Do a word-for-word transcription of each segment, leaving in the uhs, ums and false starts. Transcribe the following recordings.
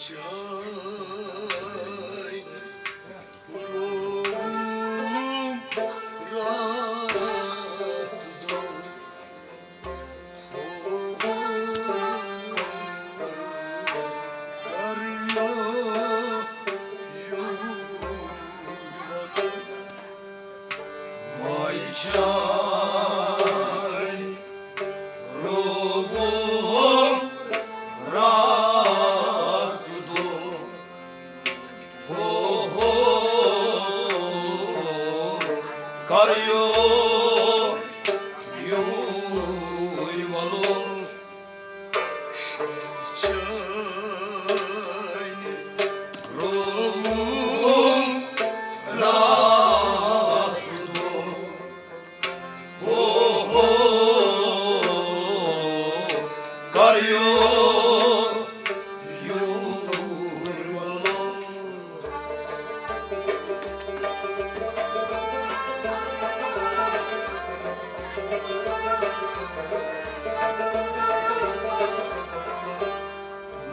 چانہِ روم راتھ دۄہ کریو یوٗر وطن۔ ماے چانہِ رووُم راتھ دۄہ، ہو ہو، کریو یوٗرۍ وَلُر۔ شاہ چانہِ رووُم راتھ دۄہ، ہو ہو، کریو یوٗرۍ وَلُر۔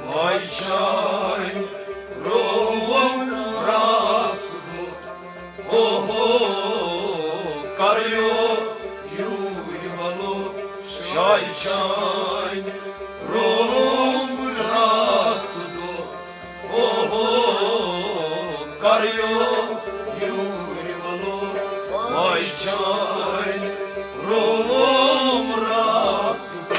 ماے چانہِ رووُم راتھ دۄہ، ہو ہو، کریو یوٗرۍ وَلُر۔ شاہ چانہِ رووُم راتھ دۄہ، ہو ہو، کریو یوٗرۍ وَلُر۔ ماے چانہِ رووُم راتھ دۄہ۔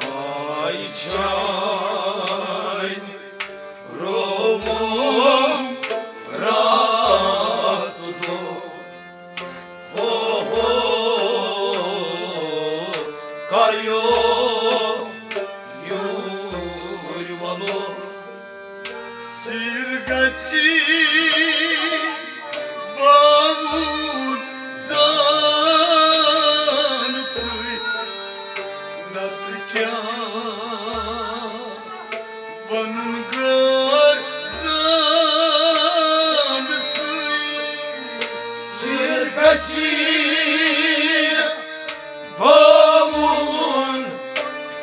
ماے چانہِ رووُم راتھ دۄہ، ہو ہو، کریو یوٗرۍ وَلُر۔ سیر گژھِ باوُن زان سۭتۍ، نتہٕ کیٛاہ وَنُن غٲر زان سۭتۍ۔ سیر گژھِ باوُن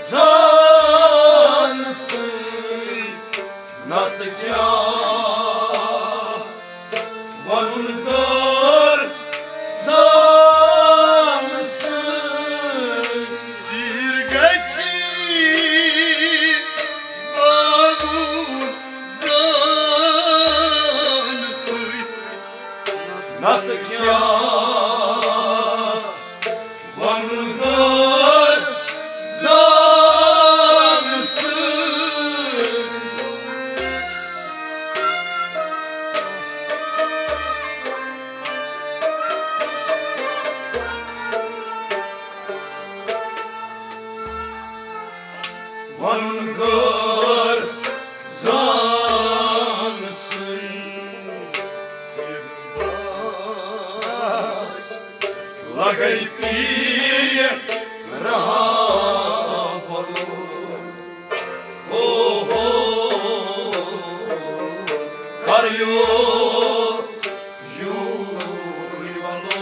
زان سۭتۍ، نتہٕ کیٛاہ وَنُن غٲر زان سۭتۍ۔ سیر گژھِ باوُن زان سۭتۍ، نتہٕ کیٛاہ وَنُن غٲر زان سۭتۍ۔ وَنُن غٲر زان سۭتۍ۔ سِر باج لگے پیٖر رہا بولو۔ ہو ہو، کریو یوٗرۍ وَلُر۔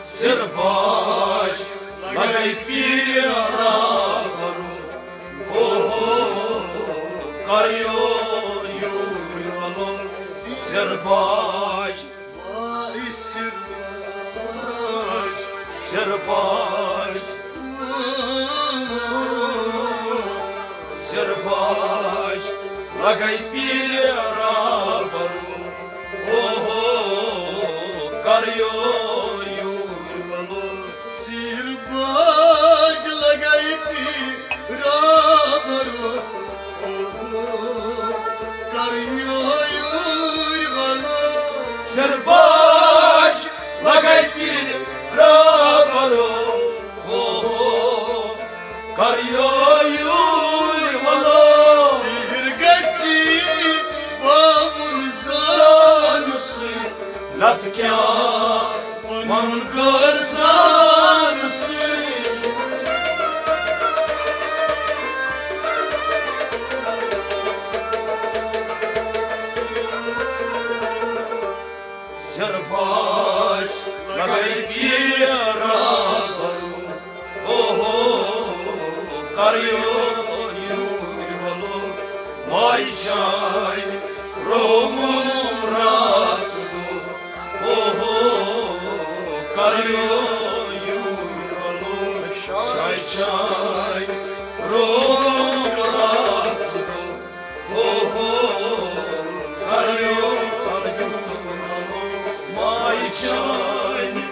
سِر باج لگے پیٖر رہا بولو۔ ہو ہو، کریو یوٗرۍ وَلُن سِر باج۔ واے سِر باج۔ سِر باج۔ سِر باج لگے پیٖرِ رابر۔ اوہو، کریو یوٗرۍ وَلُن۔ سِر باج لگے پیٖرِ رابر۔ اوہو، کریو یوٗرۍ وَلُن۔ سِر باج لگے پیٖرِ رابر۔ اوہو، کریو یوٗرۍ وَلُن۔ سِر گژھِ وَوُن زان سۭتۍ۔ نتہٕ کیٛاہ وَنُن غٲر زان سۭتۍ۔ سِر باج لگے پیٖرِ رابر۔ اوہو، کریو یوٗرۍ وَلُن۔ ماے چانہِ رووُم راتھ دۄہ۔ اوہو، کریو یوٗرۍ وَلُن۔ ماے چانہِ رووُم راتھ دۄہ۔ اوہو، کریو یوٗرۍ وَلُن۔ ماے چانہِ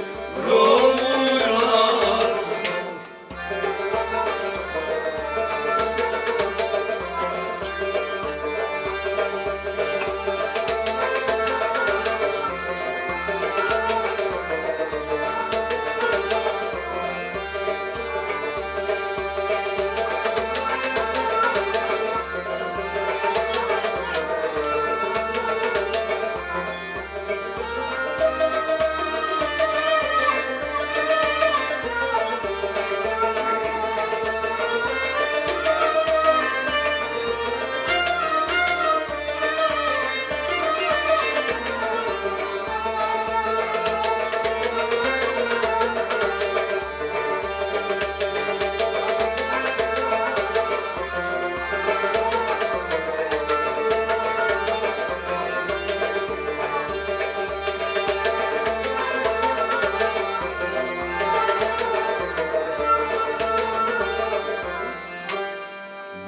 رووُم راتھ دۄہ۔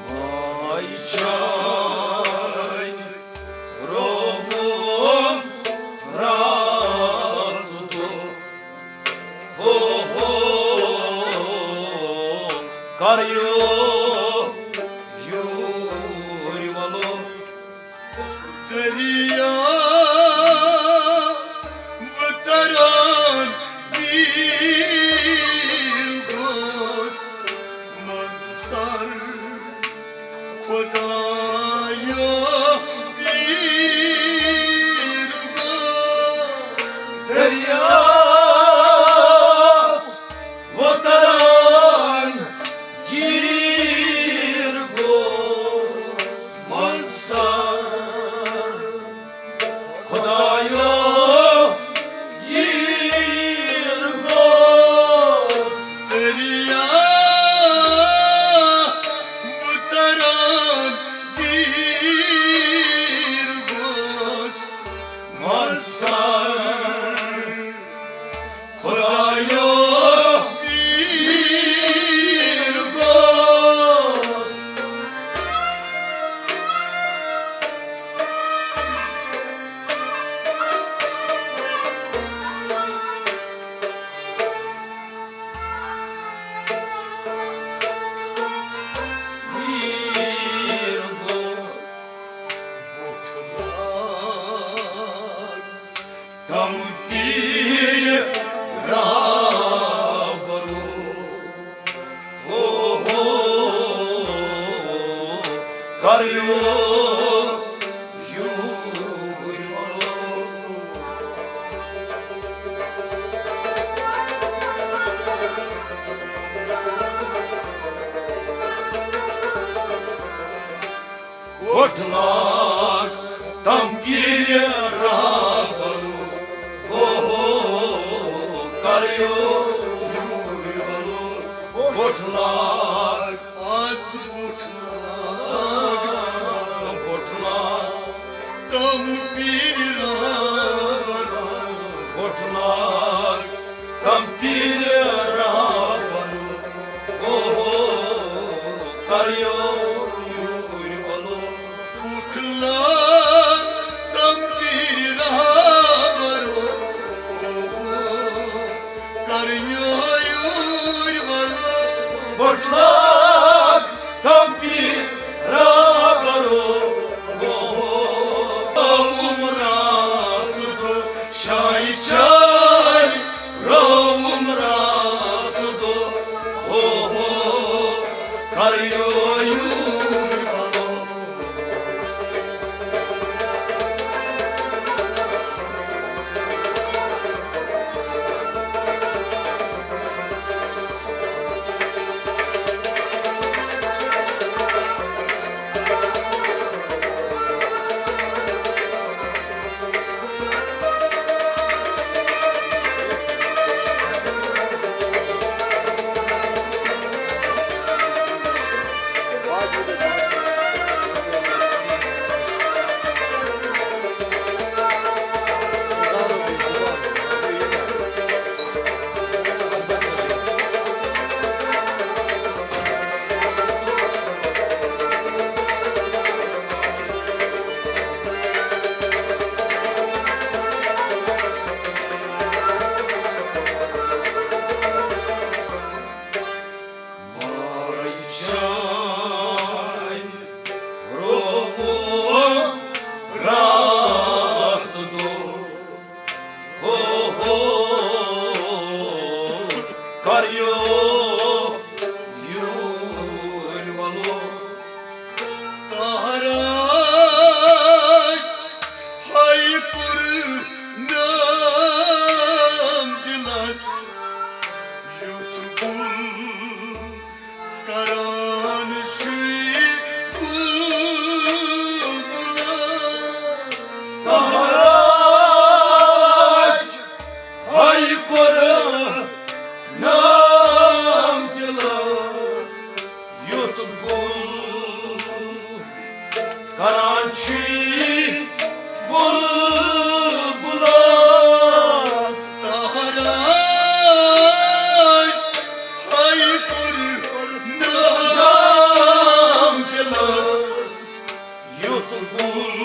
ماے چانہِ رووُم راتھ دۄہ۔ ہو ہو، کریو یوٗرۍ وَلُن۔ دریا وتران پیٖر گوس منٛز سر۔ خدایا پیٖر گوس۔ دریا وتران گیٖر گوس منٛز سر۔ خدایا ییٖر گوس۔ دریا وتران گیٖر گوس منٛز سر۔ خدایا ییٖر گوس۔ ییٖر گوس۔ بُتھ لاگ تم پیٖرِ رابرو۔ ہو ہو، کریو یوٗرۍ وَلُن۔ بُتھ لاگ تم پیٖرِ رابرو۔ ہو ہو، کریو یوٗرۍ وَلُن۔ بُتھ لاگ، آز بُتھ لاگ یوٗرۍ وَلو، کُٹھ لاگ تَم پیٖرِ رہبرو، کر یوٗرۍ وَلو۔ کُٹھ لاگ تَم پیٖرِ رہبرو، روُم راتھ دۄہ شاہہِ چانہِ، روُم راتھ دۄہ، ہو ہو، کر یوٗرۍ وَلو۔ کر یوٗرۍ وَلو۔ تہراج ہاے پُر نام دِلس، یُتھ گُل کران چھُے بُلبُلس۔ تہراج ہاے پُر نام دِلس، یُتھ گُل کران چھُے بُلبُلس۔ تہراج ہاے پُر نام دِلس، یُتھ گُل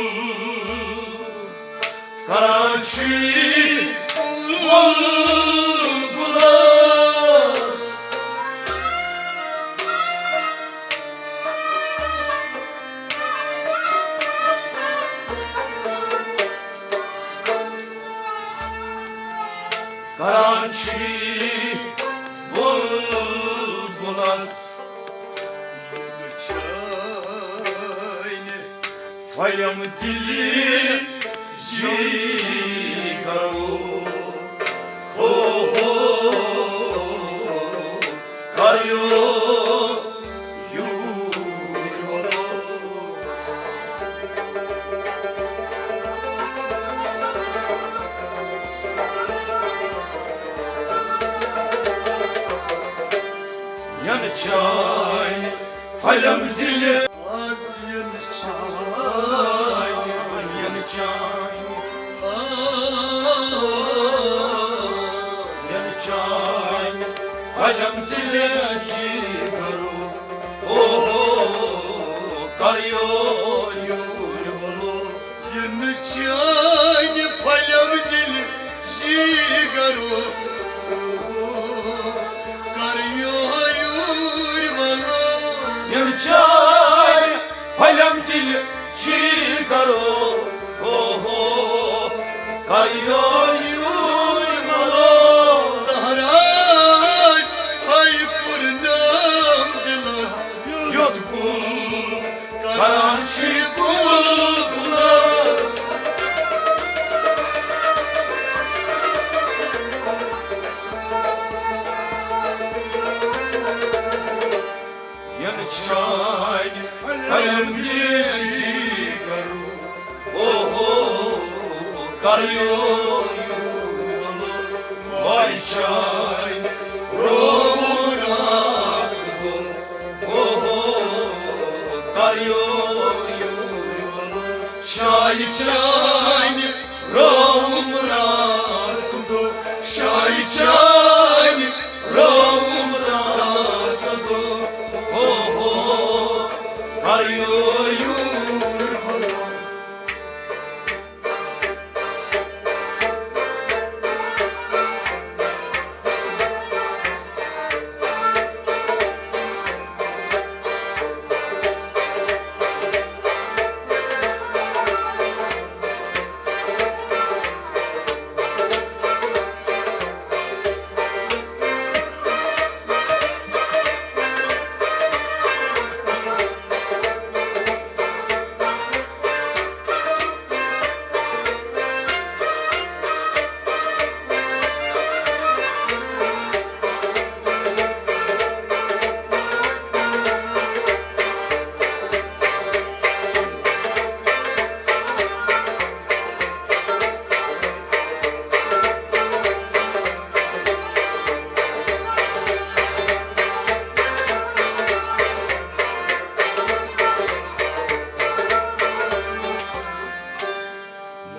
کران چھُے بُلبُلس۔ کران چھُے بُلبُلس۔ چانہِ فیم دِلہِ جیگرو، ہو ہو، کر یوٗرۍ وَلو۔ ینہٕ چانہِ فیم دِلہِ، آز ینہٕ چانہِ، ینہٕ چانہِ، آ، ینہٕ چانہِ فیم دِلہِ جیگرو، او ہو، کر یوٗرۍ وَلو۔ ینہٕ چانہِ فیم دِلہِ جیگرو، کر یوٗرۍ وَلو۔ ینہٕ چانہِ فیم دِلہِ جیگرو، او ہو، کر یوٗرۍ وَلو۔ تہراج ہاے پُر نام دِلس، یُتھ گُل کران چھُے بُلبُلس۔ ینہٕ چانہِ فیم دِلہِ جیگرو، او ہو، کر یوٗرۍ وَلو۔ وای چانہِ روُم راتھ دۄہ، او ہو، کر یوٗرۍ وَلو۔ شاہہِ چانہِ روُم راتھ دۄہ، شاہہِ چانہِ روُم راتھ دۄہ، او ہو، کر یوٗرۍ وَلُن۔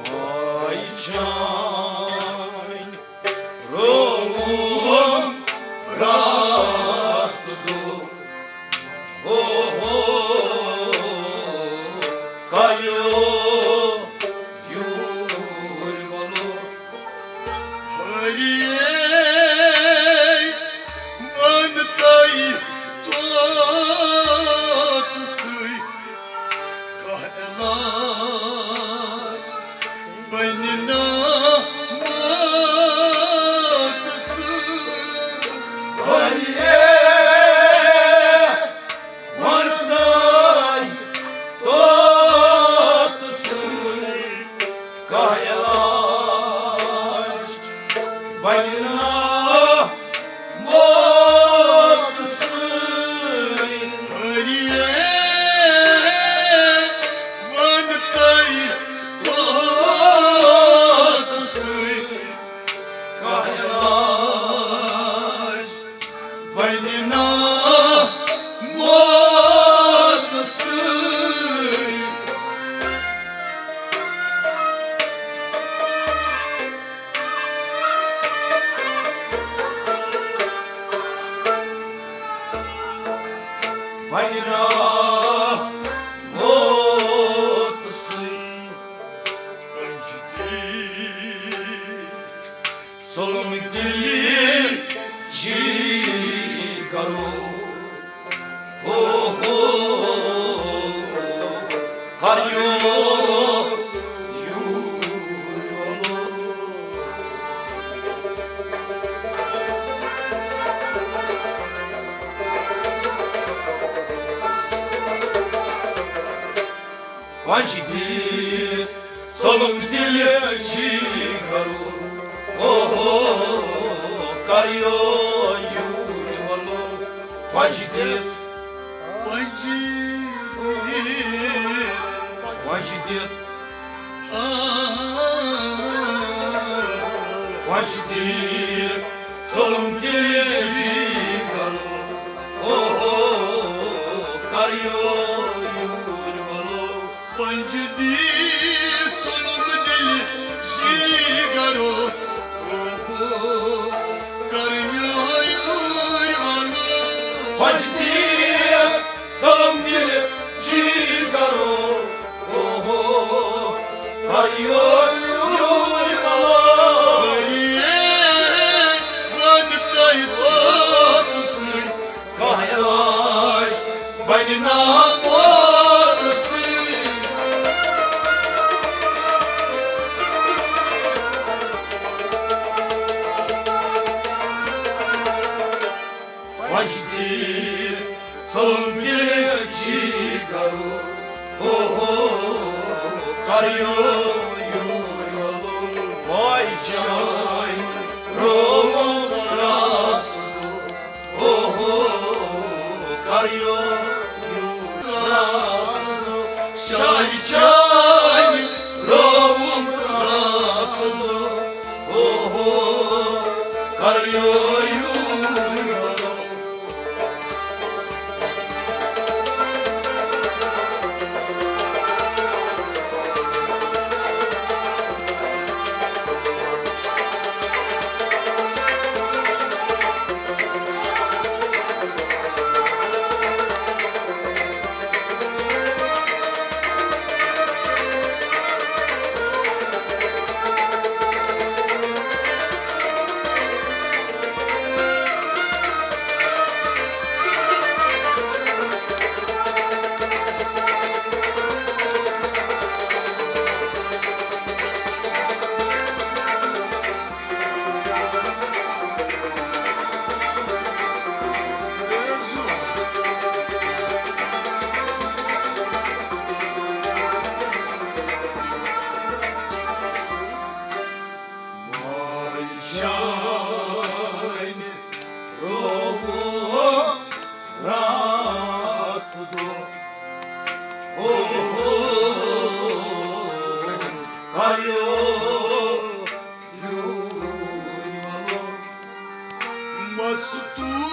ماے جان روم راتھ دو، او ہو، کایو یور ولو۔ ہریے ون تئی توت سُے کانٛہہ علاج بنہِ نا موت سۭتۍ۔ ہریے ون تئی توت سُے کانٛہہ علاج بنہِ نا موت سۭتۍ۔ ہریے ون تئی توت سُے کانٛہہ علاج بنہِ نا موت سۭتۍ۔ بنہِ نا موت سۭتۍ۔ ظلم دلی جی کرو، ہو ہو، کریو یور ولو۔ وجدی ظلم دل جی کرو، او ہو، کریو یور ولو۔ وجدی، وجدی، وجدی، آ، وجدی ظلم دل جی کرو، او ہو، کریو یور ولو۔ پنج دی ظلم دل جی کرو، او ہو، کریو یور ولو۔ پنج دی ظلم دل جی کرو، او ہو، کریو یور ولو۔ ہریے ون تئی توت سُے کانٛہہ علاج بنہِ نا موت سۭتۍ۔ وجدی ظلم دل جی کرو، او ہو، کریو یور ولو۔ ماے جان روم راتھ دو، او ہو، کریو یور ولو۔ شاہ جان روم راتھ دو، او ہو، کریو یور ولو۔ ہو، ہو، کریو یوٗرۍ ولو۔ مستوٗر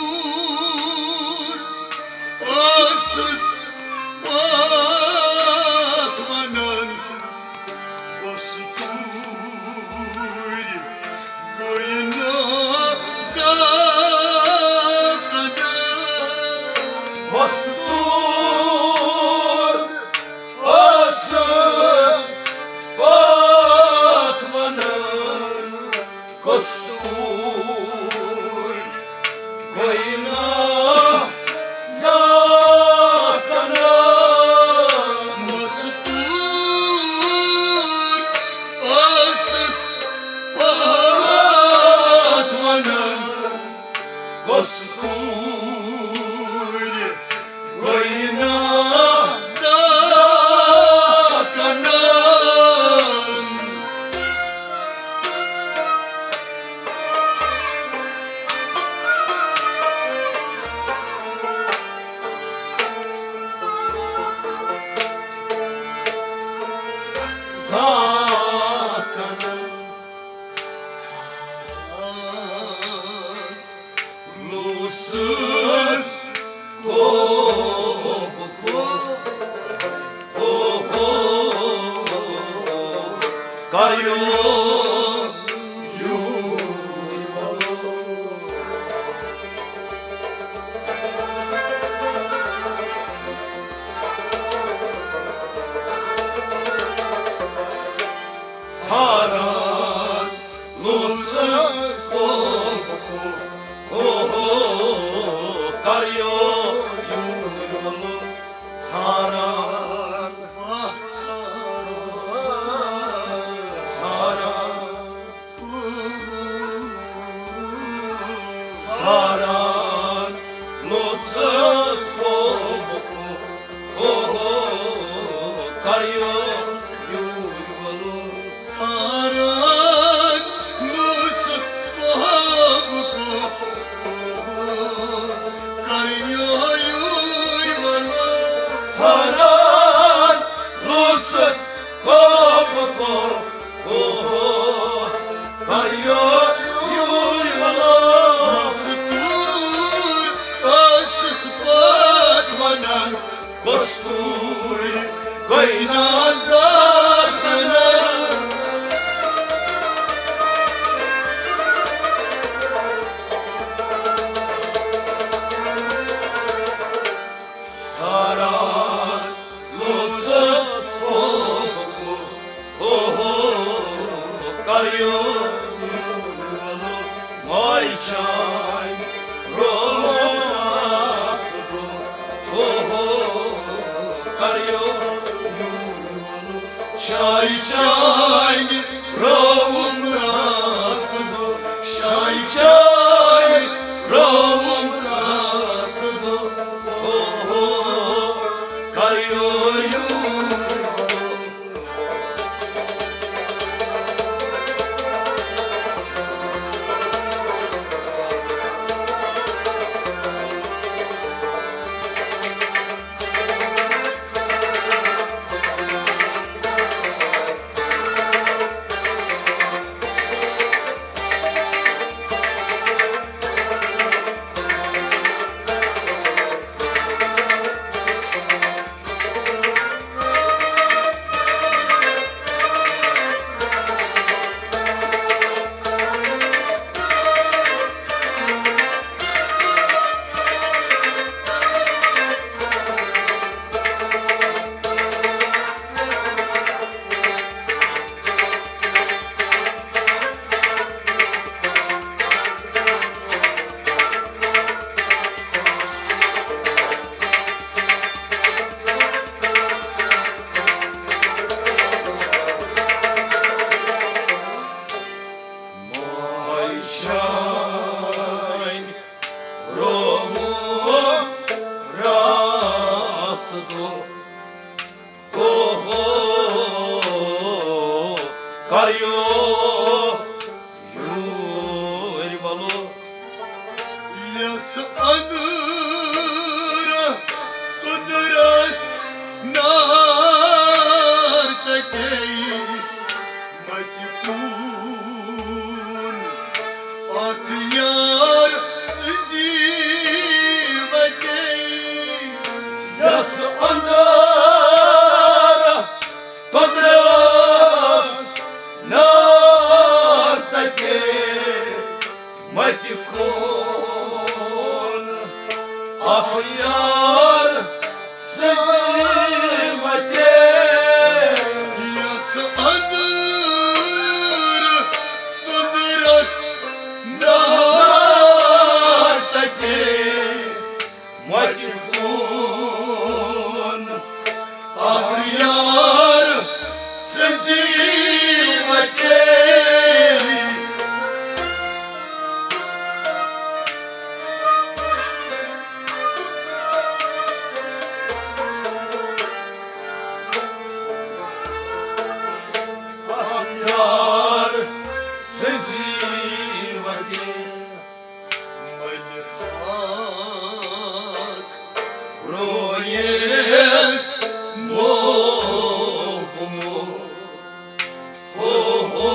ٲسٕس پٲتھ ونان، مستوٗرۍ گوٚو نہٕ زانٛہہ کانٛہہ۔ مستوٗر ٲسٕس پٲتھ ونان، مستوٗر گٔے نہٕ زانٛہہ کانٛہہ۔ مستوٗر ٲسٕس پٲتھ ونان، مستوٗر گٔے نہٕ زانٛہہ کانٛہہ۔ زانٛہہ کانٛہہ۔ لوسس کوب کو، او ہو، کریو یوٗرۍ ولو۔ ژھاران لوسس کوب کو، او ہو، کریو یوٗرۍ ولو۔ ژھاران، ژھاران، ژھاران، ژھاران لوسس کوب کو، او ہو، کریو یوٗرۍ ولو۔ ژھاران لوسس کوب کو، او ہو، کریو یوٗرۍ ولو۔ ژھاران لوسس کوب کو، او ہو، کریو یوٗرۍ ولو۔ مستوٗر ٲسٕس پٲتھ ونان، مستوٗر گٔے نہٕ زانٛہہ کانٛہہ۔ ژھاران لوسس کوب کو، او ہو، کریو ماے چانۍ رووُم راتھ دۄہ، او ہو، کریو شاے چانۍ رووُم راتھ دۄہ، شاے چانۍ رووُم راتھ دۄہ، او ہو، کریو یوٗرۍ ولو۔ ماے چانۍ رووُم راتھ دۄہ، او ہو، کریو یوٗرۍ ولو۔ یس أنٛدرٕ تُدرس نہ کُن، اَتھ یار سٕنٛزِ وَتہِ، یَس اَندر تۄدرَس نار تَتہِ۔ مَتہِ کُن اَکھ یار سٕنٛزِ وَتہِ، یَس اَندر تۄدرَس نار تَتہِ۔ مَتہِ کُن اَکھ یار سٕنٛزِ وَتہِ۔ اَکھ یار سٕنٛزِ وَتہِ۔ مَلہِ خاک رویَس موبمو۔ ہو ہو،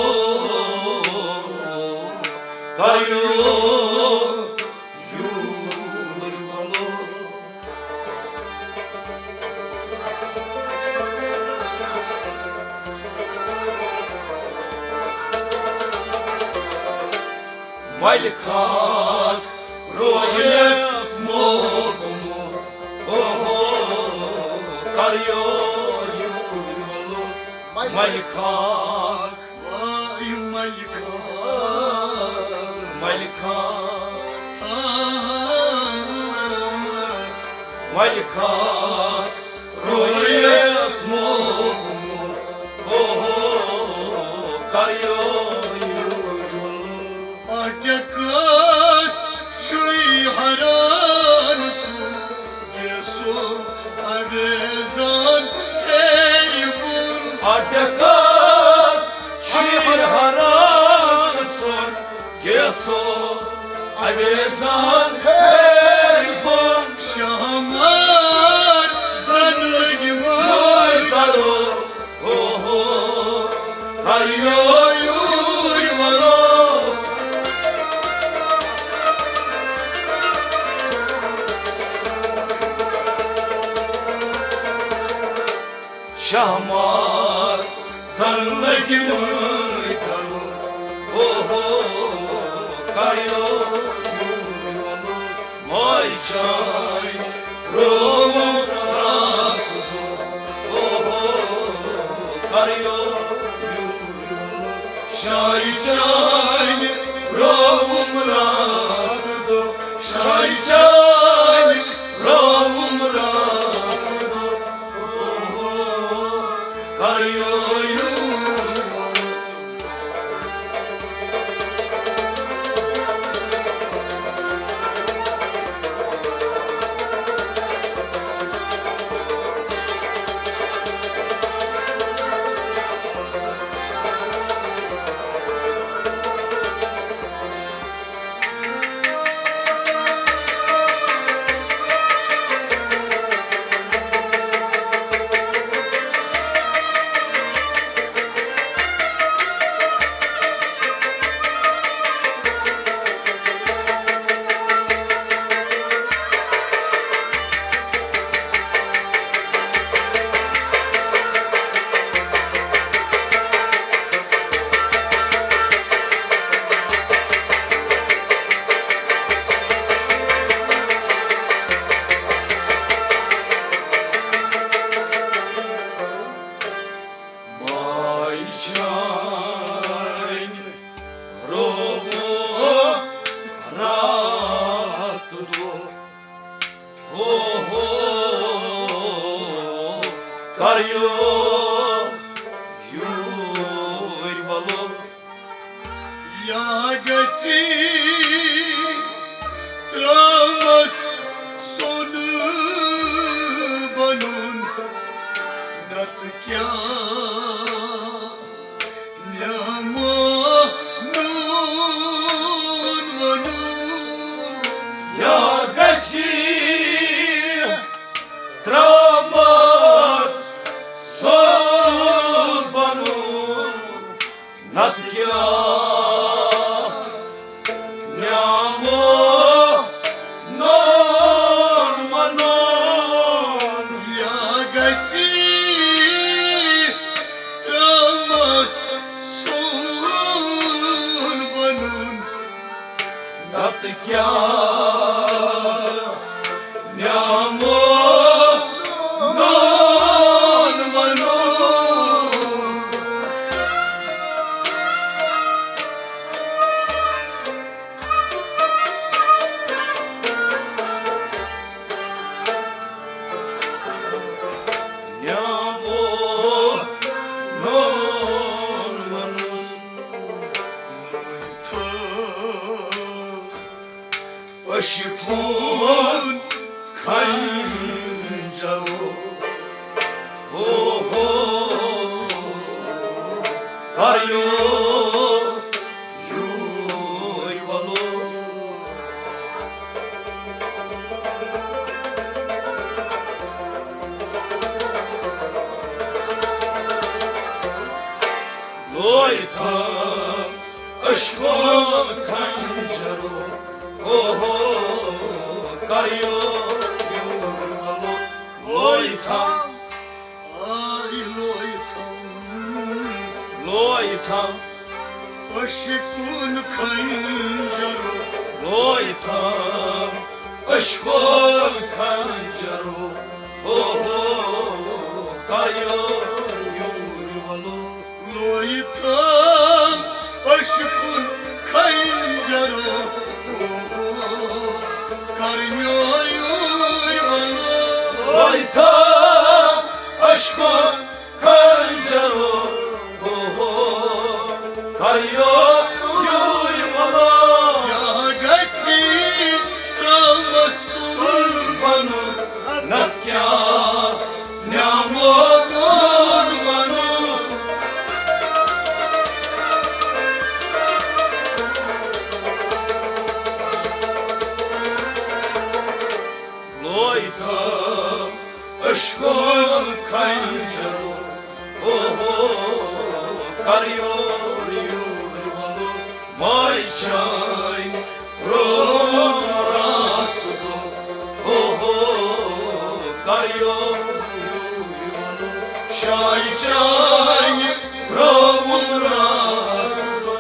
کَریو یوٗرۍ وَلو۔ مَلہِ خاک رویَس موبمو، او ہو، کَریو یوٗرۍ وَلو۔ مَلہِ خاک، واے مَلہِ خاک، مَلہِ خاک، آ، مَلہِ خاک۔ رویَس موبمو، او ہو، کَریو یوٗرۍ وَلو۔ اَٹکَس چھُے حیران سُہ، گیسو اَویزان ہیٚرِ بۄن۔ اَٹکَس چھُے حیران سُہ، گیسو اَویزان ہیٚرِ بۄن۔ شاہمار زَن لٔگۍ مٲے کَرو، او ہو، کَریو یوٗرۍ وَلو۔ شاہمار زَن لٔگۍ مٲے کَرو، او ہو، کَریو یوٗرۍ وَلو۔ ماے چانہِ رووُم راتھ دۄہ، او ہو، کَریو یوٗرۍ وَلو۔ شاے چانہِ رووُم راتھ دۄہ، شاے چانہِ رووُم راتھ دۄہ۔ کَریو یوٗرۍ وَلو۔ ماے چانہِ رووُم راتھ دۄہ، او ہو، کَریو یوٗرۍ وَلو۔ یا گژھِ ترٛامَس سۄن بَنُن، نَتہٕ کیٛاہ نِمو نوٗن وَنُن۔ یا گژھِ ترٛامَس سۄن بَنُن، نَتہٕ تہٕ کیٛاہ نعمو نون ونو۔ نعمو نون ونو۔ عشقون خنجرو، اوہو، کریو یوی ولو۔ لوی تھا عشقون خنجرو، اوہو، کریو یوی ولو۔ لوی تھا، آی لوی تھا، لوی تھا عشقون خنجرو۔ لوی تھا عشقون خنجرو، اوہو، کریو یوی ولو۔ لوی تھا عشقون خنجرو، اوہو، کریو یوی ولو۔ لوی تھا عشقون خنجرو، اوہو، کریو یوی ولو۔ یا گژھِ ترٛاوس سُل بنُن، نتہٕ کیٛاہ نعمو نون ونو۔ لوی تھا عشقون خنجرو، اوہو، کریو یوی ولو۔ ماے چانہِ رووُم راتھ دۄہ، اوہو، کریو یوی ولو۔ شاے چانہِ رووُم راتھ دۄہ،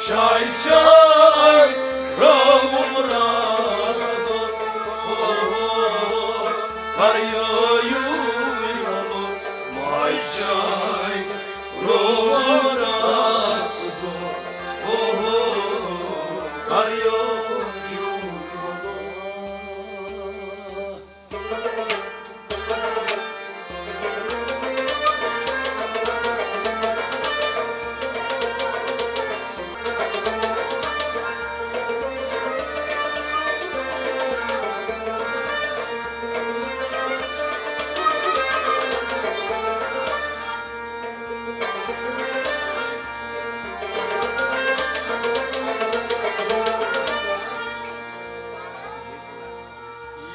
شاے چانہِ رووُم راتھ دۄہ، اوہو، کریو یوی ولو۔ ماے چانہِ رووُم راتھ دۄہ، اوہو، کریو یوی ولو۔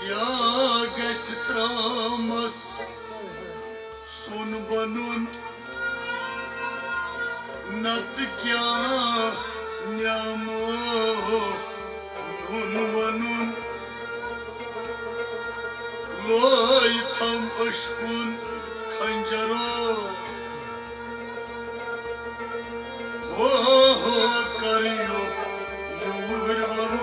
یا گژھِ ترٛامَس سۄن بنُن، نتہٕ کیٛاہ نعمو نون ونُن۔ لوے تھم عشقُن خنجرو، ہو ہو کر یوٚک یوٗرۍ ولو۔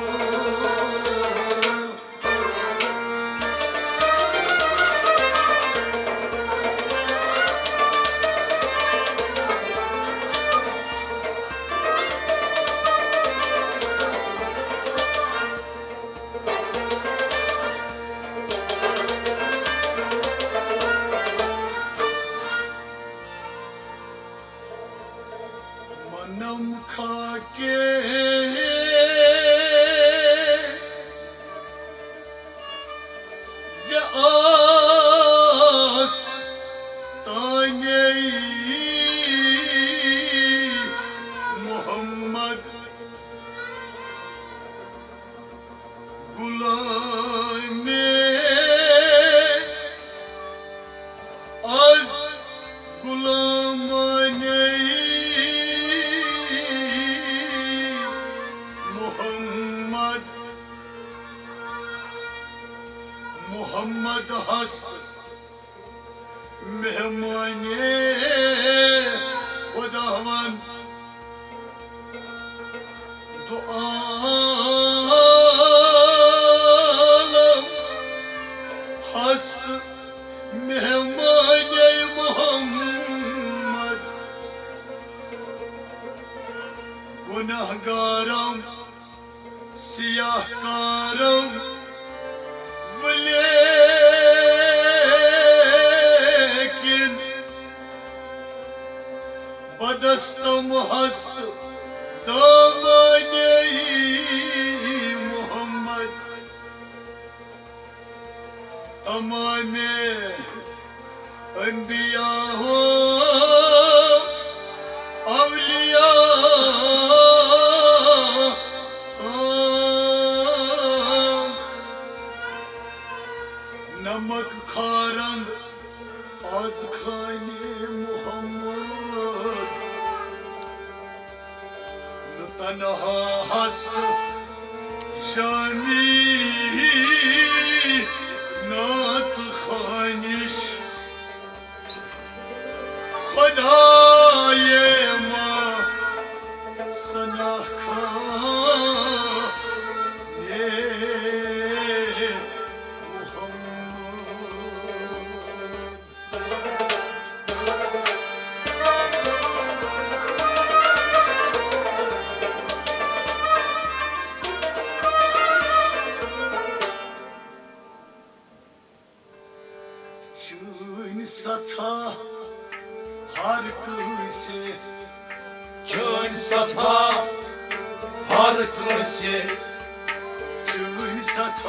منم خاکے زِ آس تانے محمد غلامے، از غلامانے محمد، محمد ہست مہمانے خداوند دعا گناہگارم سیاہ کارم، ولیکن بدستم ہست دامانِ محمد۔ تمام انبیاء و اولیاء نمک کھارند از خوانِ محمد۔ نہ تنہا ہست شامی نعت خوانش، خدایے ما ثنا خوانِ محمد۔ چٲنۍ سطح ہر کٲنٛسہِ۔ چٲنۍ سطح ہر کٲنٛسہِ۔ چٲنۍ سطح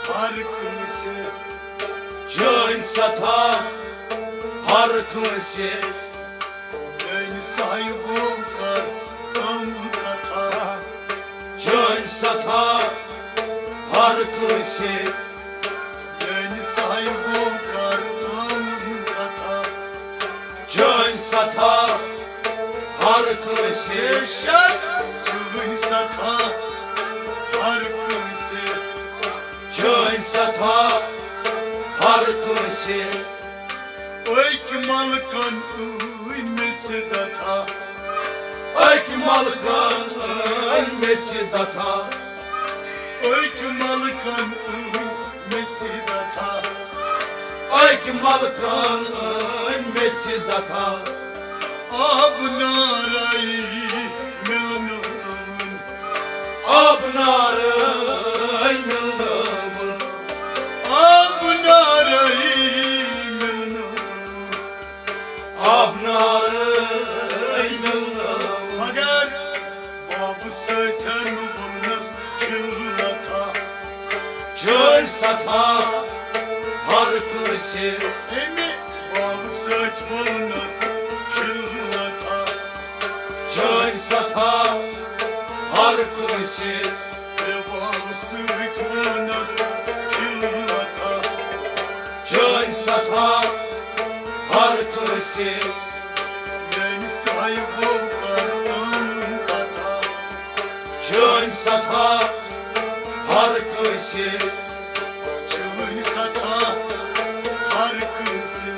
ہر کٲنٛسہِ۔ چٲنۍ سطح ہر کٲنٛسہِ۔ میانہِ صاحبو کر تم کتھا۔ چٲنۍ سطح ہر کٲنٛسہِ۔ میانہِ صاحبو کر تم کتھا۔ چٲنۍ سطح ہر کٲنٛسہِ۔ بے شک۔ چٲنۍ سطح ہر کٲنٛسہِ۔ چٲنۍ سطح ہر کٲنٛسہِ۔ أکۍ ملکن أنۍ مےٚ ژٕ دتھا۔ أکۍ ملکن أنۍ مےٚ ژٕ دتھا۔ أکۍ ملکن أنۍ مےٚ ژٕ دتھا۔ أکۍ ملکن أنۍ مےٚ ژٕ دتھا۔ آب نارے مِلنٲوٕن۔ آب نارے مِلنٲوٕن۔ آب نارے مِلنٲوٕن۔ آب نارے مِلنٲوٕن۔ مگر بابہٕ سۭتٮ۪ن ووٚننس کھِلتھا۔ چٲنۍ سطح ہر کٲنٛسہِ۔ أمۍ بابہٕ سۭتۍ ووٚننس کھِلتھا۔ چٲنۍ سطح ہر کٲنٛسہِ۔ بابہٕ سۭتۍ ووٚننس کھِلتھا۔ چٲنۍ سطح ہر کٲنٛسہِ۔ میانہِ صاحبو کر تم کتھا۔ چٲنۍ سطح ہر کٲنٛسہِ۔ چٲنۍ سطح ہر کٲنٛسہِ۔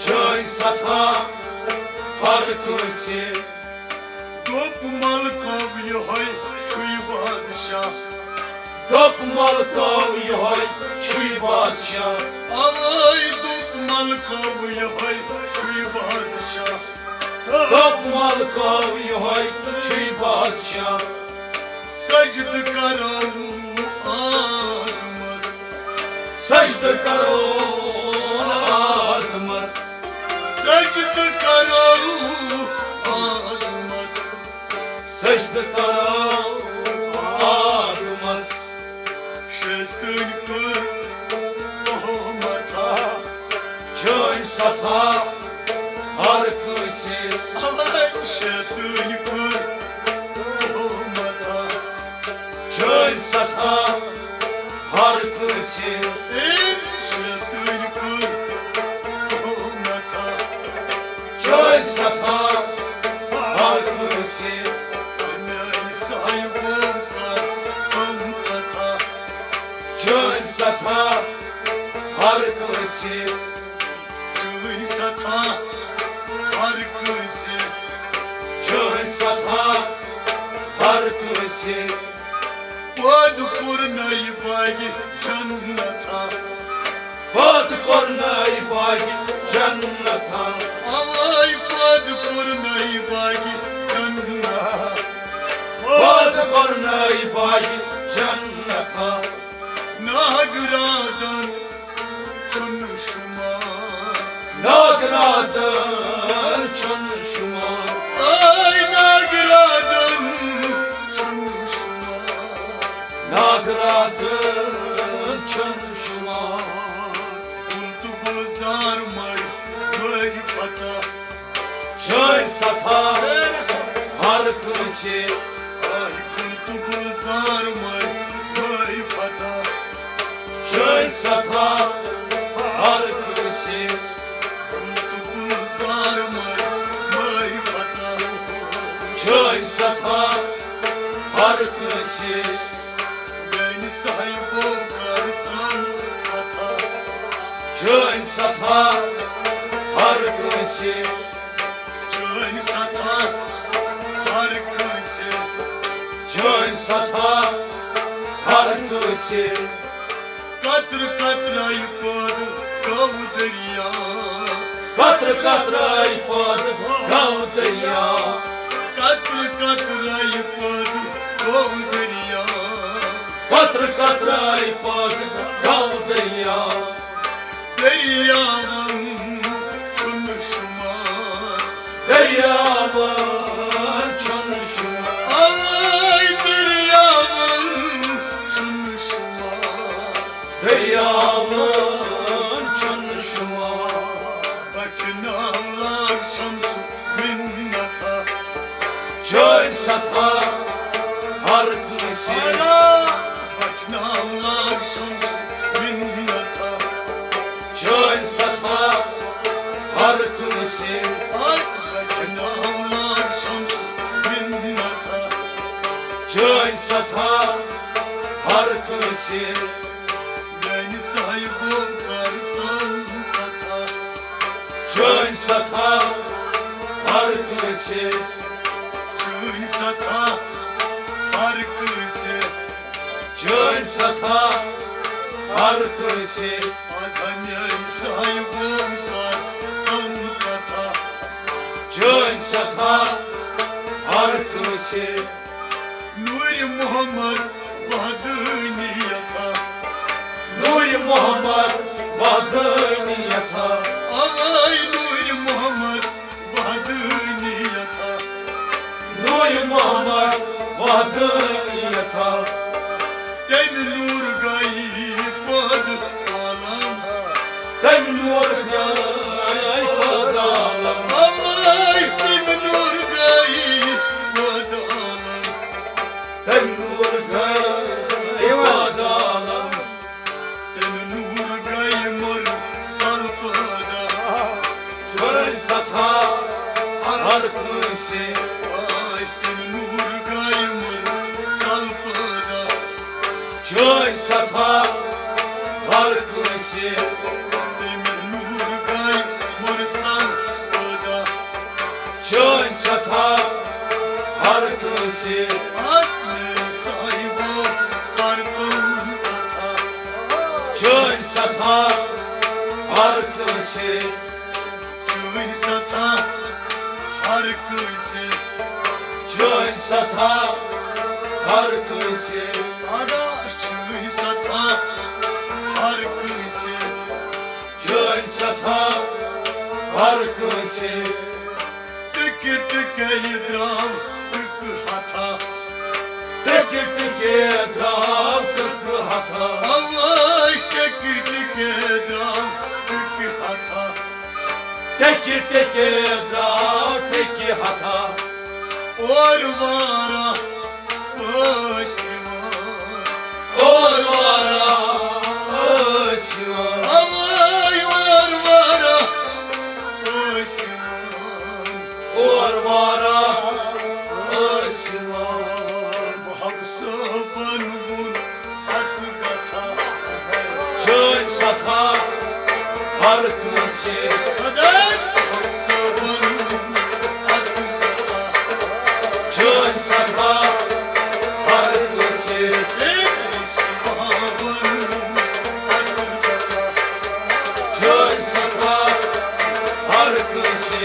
چٲنۍ سطح ہر کٲنٛسہِ۔ دوٚپ ملکو یِہوٚے چھُے بادشاہ۔ دوٚپ ملکو یِہوٚے چھُے بادشاہ۔ اوے دوٚپ ملکو یِہوٚے چھُے بادشاہ۔ دوٚپ ملکو یِہوٚے چھُے بادشاہ۔ سجدٕ کرو آدمس۔ سجدٕ کرو آدمس۔ سجدٕ کرو آدمس۔ سجدٕ کرو آدمس۔ شیطٲنۍ کٔر تہمتھا۔ چٲنۍ سطح ہر کٲنٛسہِ۔ اوے شیطٲنۍ کٔر تہمتھا۔ چٲنۍ سطح ہر کٲنٛسہِ۔ أمۍ شیطٲنۍ کٔر تہمتھا۔ چٲنۍ سطح ہر کٲنٛسہِ۔ میانہِ صاحبو کر تم کتھا۔ چٲنۍ سطح ہر کٲنٛسہِ۔ چٲنۍ سطح ہر کٲنٛسہِ۔ چٲنۍ سطح ہر کٲنٛسہِ۔ پٲدٕ کوٚرنَے باغِ جنتھا۔ پٲدٕ کوٚرنَے باغِ جنتھا۔ اوے پٲدٕ کوٚرنَے باغِ جنتھا۔ پرنٲے باغِ جنتا۔ ناگراتن چھُنہٕ شُمار۔ ناگراتن چھُنہٕ شُمار۔ اے ناگراتن چھُنہٕ شُمار۔ ناگراتن چھُنہٕ شُمار۔ گُل تہٕ گُلزار مَے مٲرۍ فتح۔ چٲنۍ ستا ہر کٲنٛسہِ۔ آے گُل تہٕ گُلزار مَے مٲرۍ فتح۔ چٲنۍ ستا ہر کٲنٛسہِ۔ گُل تہٕ گُلزار مَے مٲرۍ فتح۔ چٲنۍ ستا ہر کٲنٛسہِ۔ میانہِ صاحبو کر تم فتح۔ چٲنۍ ستا ہر کٲنٛسہِ۔ چٲنۍ ستا ہر کٲنٛسہِ۔ چٲنۍ ستا ہر کٲنٛسہِ۔ قطرٕ قطرَے پٲدٕ گوٚو دریا۔ قطرٕ قطرَے پٲدٕ گوٚو دریا۔ قطرٕ قطرَے پٲدٕ گوٚو دریا۔ قطرٕ قطرَے پٲدٕ گوٚو دریا۔ دٔریاوَن چھُنہٕ شُمار۔ دٔریاوَن چھُنہٕ شُمار۔ اَوَے دٔریاوَن چھُنہٕ شُمار۔ دٔریاوَن چھُنہٕ شُمار۔ بچناو لاگ چھم سُہ مِنتھا۔ چٲنۍ ستا ہر کٲنٛسہِ۔ آیا بچناو لاگ چھم سُہ مِنتھا۔ چٲنۍ ستا ہر کٲنٛسہِ۔ آز بچناو لاگ چھم سُہ مِنتھا۔ چٲنۍ ستا ہر کٲنٛسہِ۔ میانہِ صاحبو کر تم فتح۔ چٲنۍ ستا ہر کٲنٛسہِ۔ چٲنۍ ستا ہر کٲنٛسہِ۔ چٲنۍ ستا ہر کٲنٛسہِ۔ آز میانہِ صاحبو کر تم فتح۔ چٲنۍ ستا ہر کٲنٛسہِ۔ نوٗرِ محمد وحدٲنیتھا۔ نوٗرِ محمد وحدٲنیتھا۔ اَوَے نوٗرِ محمد وحدٲنیتھا۔ نوٗرِ محمد وحدٲنیتھا۔ تَمہِ نوٗر گٔیہِ پٲدٕ عالم۔ تَمہِ نوٗر گٔیہِ پٲدٕ عالم۔ اَوَے تَمہِ نوٗر گٔیہِ پٲدٕ عالم۔ تَمہِ نوٗر گٔیہِ پٲدٕ عالم۔ تَمہِ نوٗر گٔیہِ مُرسل پٲدٕ۔ چٲنۍ ستا ہر کٲنٛسہِ۔ آے تَمہِ نوٗر گٔیہِ مُرسل پٲدٕ۔ چٲنۍ ستا ہر کٲنٛسہِ۔ تَمہِ نوٗر گٔیہِ مُرسل پٲدٕ۔ چٲنۍ ستا ہر کٲنٛسہِ۔ آز میٲنۍ صاحبو کر تم فتح۔ چٲنۍ ستا ہر کٲنٛسہِ۔ چٲنۍ ستا ہر کٲنٛسہِ۔ چٲنۍ ستا ہر کٲنٛسہِ۔ ادا چٲنۍ ستا ہر کٲنٛسہِ۔ چٲنۍ ستا ہر کٲنٛسہِ۔ ٹِکہِ ٹِکے یہِ درٛاو ٹِکہٕ ہتھا۔ ٹِکہِ ٹِکے درٛاو ٹِکہٕ ہتھا۔ اَوَے ٹِکہِ ٹِکے درٛاو ٹِکہٕ ہتھا۔ ٹِکہِ ٹِکے درٛاو ٹِکہِ ہتھا۔ اورٕ واریاہ ٲسۍ یِوان۔ اورٕ واریاہ ٲسۍ یِوان۔ اَوَے اورٕ واریاہ ٲسۍ یِوان۔ اورٕ واریاہ ٲسۍ یِوان۔ وہب صٲبن ووٚن اتھ کتھا۔ چٲنۍ ستا ہر کٲنٛسہِ۔ خداے وہب صٲبن ووٚن اتھ کتھا۔ چٲنۍ ستا ہر کٲنٛسہِ۔ ہے وہب صٲبن ووٚن اتھ کتھا۔ چٲنۍ ستا ہر کٲنٛسہِ۔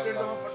پٮ۪ٹھ۔